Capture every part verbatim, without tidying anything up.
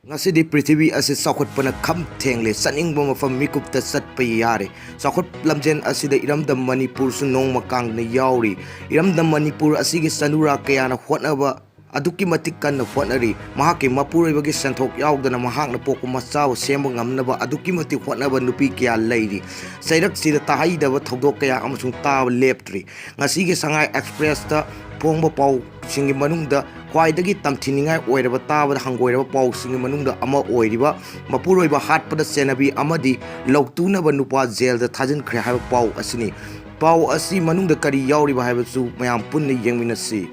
ꯉꯁꯤꯗꯤ ꯄ꯭ꯔꯤꯊꯤꯕꯤ ꯑꯁꯤ ꯆꯥꯎꯈꯠꯄꯅ ꯈꯝ ꯊꯦꯡꯂꯦ꯫ ꯆꯠꯅꯤꯡꯕ ꯃꯐꯝ ꯃꯤꯀꯨꯞꯇ ꯆꯠꯄ ꯌꯥꯔꯦ꯫ ꯆꯥꯎꯈꯠ ꯂꯝꯖꯦꯜ ꯑꯁꯤꯗ ꯏꯔꯝꯗꯝ ꯃꯅꯤꯄꯨꯔꯁꯨ ꯅꯣꯡꯃ ꯀꯥꯡꯗꯅ ꯌꯥꯎꯔꯤ꯫ ꯏꯔꯝꯗꯝ ꯃꯅꯤꯄꯨꯔ ꯑꯁꯤꯒꯤ ꯆꯅꯨꯔꯥ ꯀꯌꯥꯅ ꯍꯣꯠꯅꯕ ꯑꯗꯨꯛꯀꯤ ꯃꯇꯤꯛ ꯀꯟꯅ ꯍꯣꯠꯅꯔꯤ꯫ ꯃꯍꯥꯛꯀꯤ ꯃꯄꯨꯔꯣꯏꯕꯒꯤ ꯁꯦꯟꯊꯣꯛ ꯌꯥꯎꯗꯅ ꯃꯍꯥꯛꯅ ꯄꯣꯛꯄ ꯃꯆꯥꯕꯨ ꯁꯦꯝꯕ ꯉꯝꯅꯕ ꯑꯗꯨꯛꯀꯤ ꯃꯇꯤꯛ ꯍꯣꯠꯅꯕ ꯅꯨꯄꯤ ꯀꯌꯥ ꯂꯩꯔꯤ꯫ ꯆꯩꯔꯛꯁꯤꯗ ꯇꯥꯍꯩꯗꯕ ꯊꯧꯗꯣꯛ ꯀꯌꯥ ꯑꯃꯁꯨꯡ ꯇꯥꯕ ꯂꯦꯞꯇ꯭ꯔꯤ꯫ ꯉꯁꯤꯒꯤ ꯁꯉꯥꯏ ꯑꯦꯛꯁꯄ꯭ꯔꯦꯁꯇ ꯐꯣꯡꯕ ꯄꯥꯎꯁꯤꯡꯒꯤ ꯃꯅꯨꯡꯗ ꯈ꯭ꯋꯥꯏꯗꯒꯤ ꯇꯝꯊꯤꯅꯤꯡꯉꯥꯏ ꯑꯣꯏꯔꯕ, ꯇꯥꯕꯗ ꯍꯪꯒꯣꯏꯔꯕ ꯄꯥꯎꯁꯤꯡꯒꯤ ꯃꯅꯨꯡꯗ ꯑꯃ ꯑꯣꯏꯔꯤꯕ ꯃꯄꯨꯔꯣꯏꯕ ꯍꯥꯠꯄꯗ ꯆꯦꯟꯅꯕꯤ ꯑꯃꯗꯤ ꯂꯧꯇꯨꯅꯕ ꯅꯨꯄꯥ ꯖꯦꯜꯗ ꯊꯥꯖꯤꯟꯈ꯭ꯔꯦ ꯍꯥꯏꯕ ꯄꯥꯎ ꯑꯁꯤꯅꯤ꯫ ꯄꯥꯎ ꯑꯁꯤ ꯃꯅꯨꯡꯗ ꯀꯔꯤ ꯌꯥꯎꯔꯤꯕ ꯍꯥꯏꯕꯁꯨ ꯃꯌꯥꯝ ꯄꯨꯟꯅ ꯌꯦꯡꯃꯤꯟꯅꯁꯤ꯫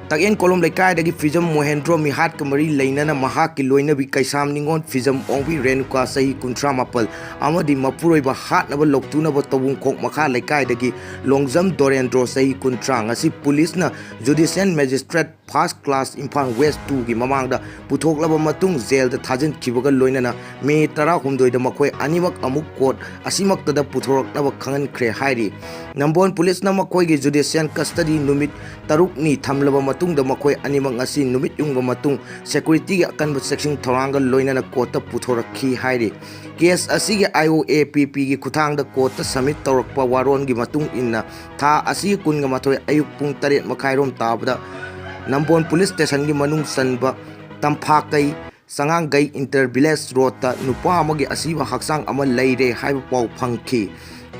ꯇꯛꯌꯦꯟ ꯀꯣꯂꯣꯝ ꯂꯩꯀꯥꯏꯗꯒꯤ ꯐꯤꯖꯝ ꯃꯣꯍꯦꯟꯗ꯭ꯔꯣ ꯃꯤꯍꯥꯠꯀ ꯃꯔꯤ ꯂꯩꯅꯅ ꯃꯍꯥꯛꯀꯤ ꯂꯣꯏꯅꯕꯤ ꯀꯩꯁꯥꯝ ꯅꯤꯉꯣꯜ ꯐꯤꯖꯝ ꯑꯣꯡꯕꯤ ꯔꯦꯅꯨꯀꯥ ꯆꯍꯤ ꯀꯨꯟꯊ꯭ꯔꯥ ꯃꯥꯄꯜ ꯑꯃꯗꯤ ꯃꯄꯨꯔꯣꯏꯕ ꯍꯥꯠꯅꯕ ꯂꯧꯇꯨꯅꯕ ꯇꯧꯕꯨꯡꯈꯣꯛ ꯃꯈꯥ ꯂꯩꯀꯥꯏꯗꯒꯤ ꯂꯣꯡꯖꯝ ꯗꯣꯔꯦꯟꯗ꯭ꯔꯣ ꯆꯍꯤ ꯀꯨꯟꯊ꯭ꯔꯥ ꯉꯁꯤ ꯄꯨꯂꯤꯁꯅ judicial magistrate first class Imphal west ꯇꯨꯒꯤ ꯃꯃꯥꯡꯗ ꯄꯨꯊꯣꯛꯂꯕ ꯃꯇꯨꯡ ꯖꯦꯜꯗ ꯊꯥꯖꯤꯟꯈꯤꯕꯒ ꯂꯣꯏꯅꯅ ꯃꯦ ꯇꯔꯥꯍꯨꯝꯗꯣꯏꯗ ꯃꯈꯣꯏ ꯑꯅꯤꯃꯛ ꯑꯃꯨꯛ ꯀꯣꯔꯠ ꯑꯁꯤꯃꯛꯇꯗ ꯄꯨꯊꯣꯔꯛꯅꯕ ꯈꯪꯍꯟꯈ꯭ꯔꯦ ꯍꯥꯏꯔꯤ꯫ ꯅꯝꯕꯣꯜ ꯄꯨꯂꯤꯁꯅ ꯃꯈꯣꯏꯒꯤ ꯖꯨꯗꯤꯁꯤꯌꯦꯜ ꯀꯁꯇꯗꯤ ꯅꯨꯃꯤꯠ ꯇꯔꯨꯛꯅꯤ ꯊꯝꯂꯕ ꯃꯇꯨꯡꯗ ꯃꯈꯣꯏ ꯑꯅꯤꯃꯛ ꯉꯁꯤ ꯅꯨꯃꯤꯠ ꯌꯨꯡꯕ ꯃꯇꯨꯡ ꯁꯦꯀ꯭ꯌꯨꯔꯤꯇꯤꯒꯤ ꯑꯀꯟꯕ ꯆꯦꯛꯁꯤꯟ ꯊꯧꯔꯥꯡꯒ ꯂꯣꯏꯅꯅ ꯀꯣꯔꯠꯇ ꯄꯨꯊꯣꯔꯛꯈꯤ ꯍꯥꯏꯔꯤ꯫ ꯀꯦꯁ ꯑꯁꯤꯒꯤ ꯑꯥꯏ ꯑꯣ ꯑꯦ ꯄꯤ ꯄꯤꯒꯤ ꯈꯨꯠꯊꯥꯡꯗ ꯀꯣꯔꯠꯇ ꯁꯕꯃꯤꯠ ꯇꯧꯔꯛꯄ ꯋꯥꯔꯣꯟꯒꯤ ꯃꯇꯨꯡ ꯏꯟꯅ ꯊꯥ ꯑꯁꯤꯒꯤ ꯀꯨꯟꯒ ꯃꯥꯊꯣꯏ ꯑꯌꯨꯛ ꯄꯨꯡ ꯇꯔꯦꯠ ꯃꯈꯥꯏꯔꯣꯝ ꯇꯥꯕꯗ ꯅꯝꯕꯣꯜ ꯄꯨꯂꯤꯁ ꯁ꯭ꯇꯦꯁꯟꯒꯤ ꯃꯅꯨꯡ ꯆꯟꯕ ꯇꯝꯐꯥꯀꯩ ꯆꯉꯥꯡꯒꯩ ꯏꯟꯇꯔ ꯚꯤꯂꯦꯖ ꯔꯣꯗꯇ ꯅꯨꯄꯥ ꯑꯃꯒꯤ ꯑꯁꯤꯕ ꯍꯛꯆꯥꯡ ꯑꯃ ꯂꯩꯔꯦ ꯍꯥꯏꯕ ꯄꯥꯎ ꯐꯪꯈꯤ꯫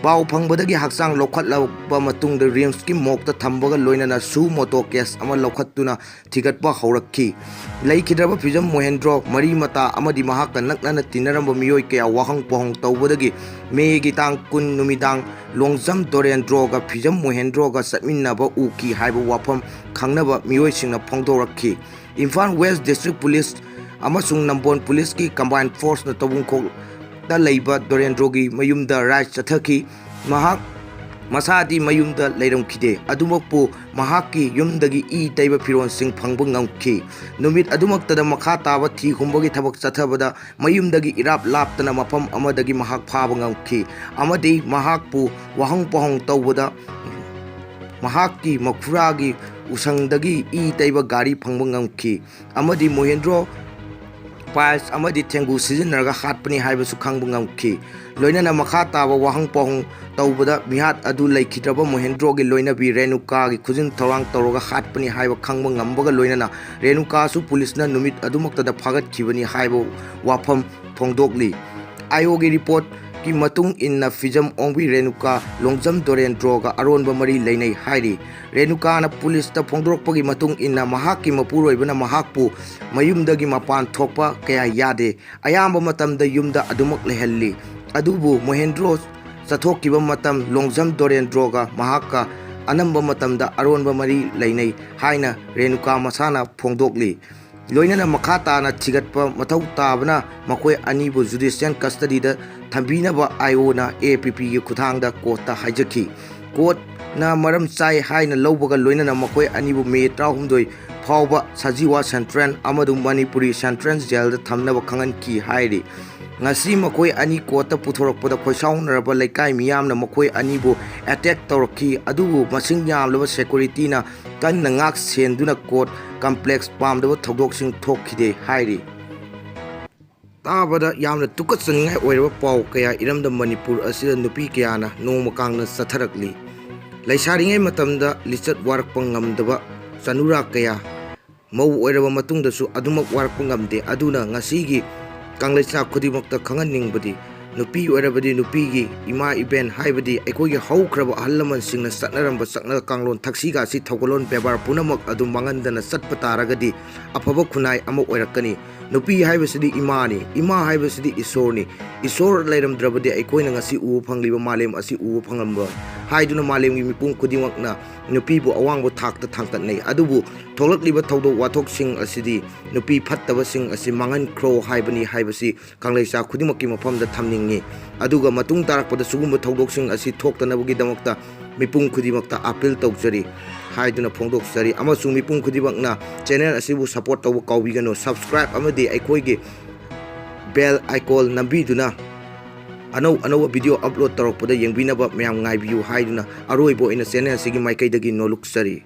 ꯄꯥꯎ ꯐꯪꯕꯗꯒꯤ ꯍꯛꯆꯥꯡ ꯂꯧꯈꯠꯂꯕ ꯃꯇꯨꯡꯗ ꯔꯤꯝꯁꯀꯤ ꯃꯣꯔꯒꯇ ꯊꯝꯕꯒ ꯂꯣꯏꯅꯅ ꯁꯨ ꯃꯣꯇꯣ ꯀꯦꯁ ꯑꯃ ꯂꯧꯈꯠꯇꯨꯅ ꯊꯤꯒꯠꯄ ꯍꯧꯔꯛꯈꯤ꯫ ꯂꯩꯈꯤꯗ꯭ꯔꯕ ꯐꯤꯖꯝ ꯃꯣꯍꯦꯟꯗ꯭ꯔꯣ ꯃꯔꯤ ꯃꯇꯥ ꯑꯃꯗꯤ ꯃꯍꯥꯛꯀ ꯅꯛꯅꯅ ꯇꯤꯟꯅꯔꯝꯕ ꯃꯤꯑꯣꯏ ꯀꯌꯥ ꯋꯥꯍꯪ ꯄꯥꯎꯍꯪ ꯇꯧꯕꯗꯒꯤ ꯃꯦꯒꯤ ꯇꯥꯡ ꯀꯨꯟ ꯅꯨꯃꯤꯗꯥꯡ ꯂꯣꯡꯖꯝ ꯗꯣꯔꯦꯟꯗ꯭ꯔꯣꯒ ꯐꯤꯖꯝ ꯃꯣꯍꯦꯟꯗ꯭ꯔꯣꯒ ꯆꯠꯃꯤꯟꯅꯕ ꯎꯈꯤ ꯍꯥꯏꯕ ꯋꯥꯐꯝ ꯈꯪꯅꯕ ꯃꯤꯑꯣꯏꯁꯤꯡꯅ ꯐꯣꯡꯗꯣꯔꯛꯈꯤ꯫ ꯏꯝꯐꯥꯜ ꯋꯦꯁ ꯗꯤꯁꯇ꯭ꯔꯤꯛ ꯄꯨꯂꯤꯁ ꯑꯃꯁꯨꯡ ꯅꯝꯕꯣꯜ ꯄꯨꯂꯤꯁꯀꯤ ꯀꯝꯕꯥꯏꯟ ꯐꯣꯔꯁꯅ ꯇꯧꯕꯨꯡꯈꯣꯛꯇ ꯂꯩꯕ ꯗꯣꯔꯦꯟꯗ꯭ꯔꯣꯒꯤ ꯃꯌꯨꯝꯗ ꯔꯥꯏꯗ ꯆꯠꯊꯈꯤ꯫ ꯃꯍꯥꯛ ꯃꯁꯥꯗꯤ ꯃꯌꯨꯝꯗ ꯂꯩꯔꯝꯈꯤꯗꯦ꯫ ꯑꯗꯨꯃꯛꯄꯨ ꯃꯍꯥꯛꯀꯤ ꯌꯨꯝꯗꯒꯤ ꯏ ꯇꯩꯕ ꯐꯤꯔꯣꯜꯁꯤꯡ ꯐꯪꯕ ꯉꯝꯈꯤ꯫ ꯅꯨꯃꯤꯠ ꯑꯗꯨꯃꯛꯇꯗ ꯃꯈꯥ ꯇꯥꯕ ꯊꯤ ꯍꯨꯝꯕꯒꯤ ꯊꯕꯛ ꯆꯠꯊꯕꯗ ꯃꯌꯨꯝꯗꯒꯤ ꯏꯔꯥꯞ ꯂꯥꯞꯇꯅ ꯃꯐꯝ ꯑꯃꯗꯒꯤ ꯃꯍꯥꯛ ꯐꯥꯕ ꯉꯝꯈꯤ ꯑꯃꯗꯤ ꯃꯍꯥꯛꯄꯨ ꯋꯥꯍꯪ ꯄꯥꯎꯍꯪ ꯇꯧꯕꯗ ꯃꯍꯥꯛꯀꯤ ꯃꯈꯨꯔꯥꯒꯤ ꯎꯁꯪꯗꯒꯤ ꯏ ꯇꯩꯕ ꯒꯥꯔꯤ ꯐꯪꯕ ꯉꯝꯈꯤ ꯑꯃꯗꯤ ꯃꯣꯍꯦꯟꯗ꯭ꯔꯣ ꯄꯥꯏꯜꯁ ꯑꯃꯗꯤ ꯊꯦꯡꯒꯨ ꯁꯤꯖꯤꯟꯅꯔꯒ ꯍꯥꯠꯄꯅꯤ ꯍꯥꯏꯕꯁꯨ ꯈꯪꯕ ꯉꯝꯈꯤ꯫ ꯂꯣꯏꯅꯅ ꯃꯈꯥ ꯇꯥꯕ ꯋꯥꯍꯪ ꯄꯥꯎꯍꯪ ꯇꯧꯕꯗ ꯃꯤꯍꯥꯠ ꯑꯗꯨ ꯂꯩꯈꯤꯗ꯭ꯔꯕ ꯃꯣꯍꯦꯟꯗ꯭ꯔꯣꯒꯤ ꯂꯣꯏꯅꯕꯤ ꯔꯦꯅꯨꯀꯥꯒꯤ ꯈꯨꯖꯤꯟ ꯊꯧꯔꯥꯡ ꯇꯧꯔꯒ ꯍꯥꯠꯄꯅꯤ ꯍꯥꯏꯕ ꯈꯪꯕ ꯉꯝꯕꯒ ꯂꯣꯏꯅꯅ ꯔꯦꯅꯨꯀꯥꯁꯨ ꯄꯨꯂꯤꯁꯅ ꯅꯨꯃꯤꯠ ꯑꯗꯨꯃꯛꯇꯗ ꯐꯥꯒꯠꯈꯤꯕꯅꯤ ꯍꯥꯏꯕ ꯋꯥꯐꯝ ꯐꯣꯡꯗꯣꯛꯂꯤ꯫ ꯑꯥꯏ ꯑꯣꯒꯤ ꯔꯤꯄꯣꯔꯠꯀꯤ ꯃꯇꯨꯡ ꯏꯟꯅ ꯐꯤꯖꯝ ꯑꯣꯡꯕꯤ ꯔꯦꯅꯨꯀꯥ ꯂꯣꯡꯖꯝ ꯗꯣꯔꯦꯟꯗ꯭ꯔꯣꯒ ꯑꯔꯣꯟꯕ ꯃꯔꯤ ꯂꯩꯅꯩ ꯍꯥꯏꯔꯤ꯫ ꯔꯦꯅꯨꯀꯥꯅ ꯄꯨꯂꯤꯁꯇ ꯐꯣꯡꯗꯣꯔꯛꯄꯒꯤ ꯃꯇꯨꯡ ꯏꯟꯅ ꯃꯍꯥꯛꯀꯤ ꯃꯄꯨꯔꯣꯏꯕꯅ ꯃꯍꯥꯛꯄꯨ ꯃꯌꯨꯝꯗꯒꯤ ꯃꯄꯥꯟ ꯊꯣꯛꯄ ꯀꯌꯥ ꯌꯥꯗꯦ꯫ ꯑꯌꯥꯝꯕ ꯃꯇꯝꯗ ꯌꯨꯝꯗ ꯑꯗꯨꯃꯛ ꯂꯩꯍꯜꯂꯤ꯫ ꯑꯗꯨꯕꯨ ꯃꯣꯍꯦꯟꯗ꯭ꯔꯣ ꯆꯠꯊꯣꯛꯈꯤꯕ ꯃꯇꯝ ꯂꯣꯡꯖꯝ ꯗꯣꯔꯦꯟꯗ꯭ꯔꯣꯒ ꯃꯍꯥꯛꯀ ꯑꯅꯝꯕ ꯃꯇꯝꯗ ꯑꯔꯣꯟꯕ ꯃꯔꯤ ꯂꯩꯅꯩ ꯍꯥꯏꯅ ꯔꯦꯅꯨꯀꯥ ꯃꯁꯥꯅ ꯐꯣꯡꯗꯣꯛꯂꯤ꯫ ꯂꯣꯏꯅꯅ ꯃꯈꯥ ꯇꯥꯅ ꯊꯤꯒꯠꯄ ꯃꯊꯧ ꯇꯥꯕꯅ ꯃꯈꯣꯏ ꯑꯅꯤꯕꯨ ꯖꯨꯗꯤꯁꯤꯌꯦꯜ ꯀꯁꯇꯗꯤꯗ ꯊꯝꯕꯤꯅꯕ ꯑꯥꯏ ꯑꯣꯅ ꯑꯦ ꯄꯤ ꯄꯤꯒꯤ ꯈꯨꯠꯊꯥꯡꯗ ꯀꯣꯔꯠꯇ ꯍꯥꯏꯖꯈꯤ꯫ ꯀꯣꯔꯠꯅ ꯃꯔꯝ ꯆꯥꯏ ꯍꯥꯏꯅ ꯂꯧꯕꯒ ꯂꯣꯏꯅꯅ ꯃꯈꯣꯏ ꯑꯅꯤꯕꯨ ꯃꯦ ꯇꯔꯥꯍꯨꯝꯗꯣꯏ ꯐꯥꯎꯕ ꯁꯖꯤꯋꯥ ꯁꯦꯟꯇ꯭ꯔꯦꯜ ꯑꯃꯗꯤ ꯃꯅꯤꯄꯨꯔꯤ ꯁꯦꯟꯇ꯭ꯔꯦꯜ ꯖꯦꯜꯗ ꯊꯝꯅꯕ ꯈꯪꯍꯟꯈꯤ ꯍꯥꯏꯔꯤ꯫ ꯉꯁꯤ ꯃꯈꯣꯏ ꯑꯅꯤ ꯀꯣꯔꯠꯇ ꯄꯨꯊꯣꯔꯛꯄꯗ ꯈꯣꯏꯁꯥꯎꯅꯔꯕ ꯂꯩꯀꯥꯏ ꯃꯤꯌꯥꯝꯅ ꯃꯈꯣꯏ ꯑꯅꯤꯕꯨ ꯑꯦꯇꯦꯛ ꯇꯧꯔꯛꯈꯤ, ꯑꯗꯨꯕꯨ ꯃꯁꯤꯡ ꯌꯥꯝꯂꯕ ꯁꯦꯀꯨꯔꯤꯇꯤꯅ ꯀꯟꯅ ꯉꯥꯛ ꯁꯦꯟꯗꯨꯅ ꯀꯣꯔꯠ ꯀꯝꯄ꯭ꯂꯦꯛꯁ ꯄꯥꯝꯗꯕ ꯊꯧꯗꯣꯛꯁꯤꯡ ꯊꯣꯛꯈꯤꯗꯦ ꯍꯥꯏꯔꯤ꯫ ꯇꯥꯕꯗ ꯌꯥꯝꯅ ꯇꯨꯀꯠꯆꯅꯤꯡꯉꯥꯏ ꯑꯣꯏꯔꯕ ꯄꯥꯎ ꯀꯌꯥ ꯏꯔꯝꯗꯝ ꯃꯅꯤꯄꯨꯔ ꯑꯁꯤꯗ ꯅꯨꯄꯤ ꯀꯌꯥꯅ ꯅꯣꯡꯃ ꯀꯥꯡꯅ ꯆꯠꯊꯔꯛꯂꯤ꯫ ꯂꯩꯁꯥꯔꯤꯉꯩ ꯃꯇꯝꯗ ꯂꯤꯆꯠ ꯋꯥꯔꯛꯄ ꯉꯝꯗꯕ ꯆꯅꯨꯔꯥ ꯀꯌꯥ ꯃꯧ ꯑꯣꯏꯔꯕ ꯃꯇꯨꯡꯗꯁꯨ ꯑꯗꯨꯃꯛ ꯋꯥꯔꯛꯄ ꯉꯝꯗꯦ꯫ ꯑꯗꯨꯅ ꯉꯁꯤꯒꯤ ꯀꯪꯂꯩꯆꯥ ꯈꯨꯗꯤꯡꯃꯛꯇ ꯈꯪꯍꯟꯅꯤꯡꯕꯗꯤ, ꯅꯨꯄꯤ ꯑꯣꯏꯔꯕꯗꯤ ꯅꯨꯄꯤꯒꯤ ꯏꯃꯥ ꯏꯕꯦꯟ ꯍꯥꯏꯕꯗꯤ ꯑꯩꯈꯣꯏꯒꯤ ꯍꯧꯈ꯭ꯔꯕ ꯑꯍꯜ ꯂꯃꯟꯁꯤꯡꯅ ꯆꯠꯅꯔꯝꯕ ꯆꯠꯅ ꯀꯥꯡꯂꯣꯟ ꯊꯛꯁꯤ ꯈꯥꯁꯤ ꯊꯧꯒꯜꯂꯣꯟ ꯕꯦꯕꯥꯔ ꯄꯨꯝꯅꯃꯛ ꯑꯗꯨ ꯃꯥꯡꯍꯟꯗꯅ ꯆꯠꯄ ꯇꯥꯔꯒꯗꯤ ꯑꯐꯕ ꯈꯨꯟꯅꯥꯏ ꯑꯃ ꯑꯣꯏꯔꯛꯀꯅꯤ꯫ ꯅꯨꯄꯤ ꯍꯥꯏꯕꯁꯤꯗꯤ ꯏꯃꯥꯅꯤ, ꯏꯃꯥ ꯍꯥꯏꯕꯁꯤꯗꯤ ꯏꯁꯣꯔꯅꯤ꯫ ꯏꯁꯣꯔ ꯂꯩꯔꯝꯗ꯭ꯔꯕꯗꯤ ꯑꯩꯈꯣꯏꯅ ꯉꯁꯤ ꯎꯕ ꯐꯪꯂꯤꯕ ꯃꯥꯂꯦꯝ ꯑꯁꯤ ꯎꯕ ꯐꯪꯂꯝꯂꯣꯏ ꯍꯥꯏꯗꯨꯅ ꯃꯥꯂꯦꯝꯒꯤ ꯃꯤꯄꯨꯝ ꯈꯨꯗꯤꯡꯃꯛꯅ ꯅꯨꯄꯤꯕꯨ ꯑꯋꯥꯡꯕ ꯊꯥꯛꯇ ꯊꯥꯡꯒꯠꯅꯩ꯫ ꯑꯗꯨꯕꯨ ꯊꯣꯛꯂꯛꯂꯤꯕ ꯊꯧꯗꯣꯛ ꯋꯥꯊꯣꯛꯁꯤꯡ ꯑꯁꯤꯗꯤ ꯅꯨꯄꯤ ꯐꯠꯇꯕꯁꯤꯡ ꯑꯁꯤ ꯃꯥꯡꯍꯟꯈ꯭ꯔꯣ ꯍꯥꯏꯕꯅꯤ ꯍꯥꯏꯕꯁꯤ ꯀꯪꯂꯩꯆꯥ ꯈꯨꯗꯤꯡꯃꯛꯀꯤ ꯃꯐꯝꯗ ꯊꯝꯅꯤꯡꯏ꯫ ꯑꯗꯨꯒ ꯃꯇꯨꯡ ꯇꯥꯔꯛꯄꯗ ꯁꯤꯒꯨꯝꯕ ꯊꯧꯗꯣꯛꯁꯤꯡ ꯑꯁꯤ ꯊꯣꯛꯇꯅꯕꯒꯤꯗꯃꯛꯇ ꯃꯤꯄꯨꯝ ꯈꯨꯗꯤꯡꯃꯛꯇ ꯑꯥꯄꯤꯜ ꯇꯧꯖꯔꯤ ꯍꯥꯏꯗꯨꯅ ꯐꯣꯡꯗꯣꯛꯆꯔꯤ꯫ ꯑꯃꯁꯨꯡ ꯃꯤꯄꯨꯝ ꯈꯨꯗꯤꯡꯃꯛꯅ ꯆꯦꯅꯦꯜ ꯑꯁꯤꯕꯨ ꯁꯄꯣꯔꯠ ꯇꯧꯕ ꯀꯥꯎꯕꯤꯒꯅꯨ꯫ ꯁꯕꯁꯀ꯭ꯔꯥꯏꯕ ꯑꯃꯗꯤ ꯑꯩꯈꯣꯏꯒꯤ ꯕꯦꯜ ꯑꯥꯏꯀꯣꯟ ꯅꯝꯕꯤꯗꯨꯅ ꯑꯅꯧ ꯑꯅꯧꯕ ꯚꯤꯗꯤꯑꯣ ꯑꯞꯂꯣꯗ ꯇꯧꯔꯛꯄꯗ ꯌꯦꯡꯕꯤꯅꯕ ꯃꯌꯥꯝ ꯉꯥꯏꯕꯤꯌꯨ ꯍꯥꯏꯗꯨꯅ ꯑꯔꯣꯏꯕ ꯑꯣꯏꯅ ꯆꯦꯅꯦꯜ ꯑꯁꯤꯒꯤ ꯃꯥꯏꯀꯩꯗꯒꯤ ꯅꯣꯂꯨꯛꯆꯔꯤ꯫